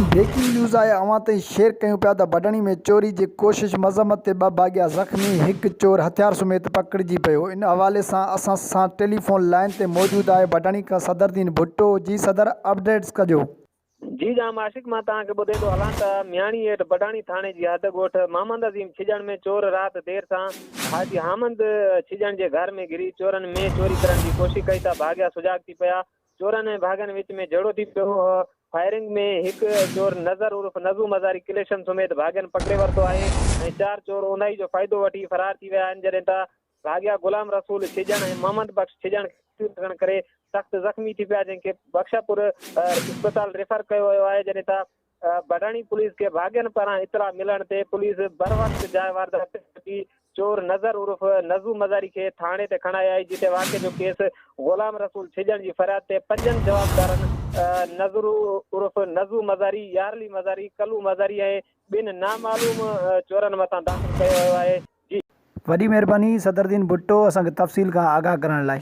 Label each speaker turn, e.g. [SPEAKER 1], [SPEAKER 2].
[SPEAKER 1] Breaking news آهي اوهان تائين شيئر ڪيون پيا ته بڊڻي ۾ چوري جي ڪوشش مذمت تي ٻه ڀاڳيا زخمي هڪ چور هٿيار سميت پڪڙجي پيو ان حوالي سان اسان سان ٽيليفون لائين تي موجود آهي بڊڻي کان صدردين ڀٽو جي صدر اپڊيٽس ڪجو.
[SPEAKER 2] جي ڄام عاشق مان توهان کي ٻڌائيندو هلان ته مياڻي هيٺ بڊاڻي ٿاڻي جي حد ڳوٺ محمد عظيم ڇڄڻ ۾ چور رات دير سان حاجي حامد ڇڄڻ جي گهر ۾ گهري چورن مينهن چوري ڪرڻ جي ڪوشش ڪئي ته ڀاڳيا سجاڳ ٿي پيا چورن ۽ ڀاڳن وچ ۾ جهيڙو ٿي پيو هو. فائرنگ ۾ هڪ چور نظر عرف نظو مزاري ڪليشن سميت ڀاڳين پڪڙي ورتو آهي ۽ چار چور اونداهي جو فائدو وٺي فرار ٿي ويا آهن جڏهن ته ڀاڳيا غلام رسول ڇڄڻ ۽ محمد بخش ڇڄڻ کي گوليون لڳڻ ڪري سخت زخمي ٿي پيا جنهن کي بخشاپور اسپتال ريفر ڪيو ويو آهي جڏهن ته بڊاڻي پوليس کي ڀاڳين پاران اطلاع ملڻ تي پوليس بروقت جاء واردات تي پهچي چور نظر عرف نظو مزاري کي ٿاڻي تي کڻائي آئي جتي واقعي جو ڪيس غلام رسول ڇڄڻ جي فرياد تي پنجن جوابدارن نظرو عرف نظو مزاري، يارلي مزاري، ڪلو مزاري ۽ ٻن نامعلوم چورن مٿان داخل ڪيو ويو آهي جي.
[SPEAKER 1] وڏي مهرباني صدردين ڀٽو اسان کي تفصيل کان آگاهه ڪرڻ لاء.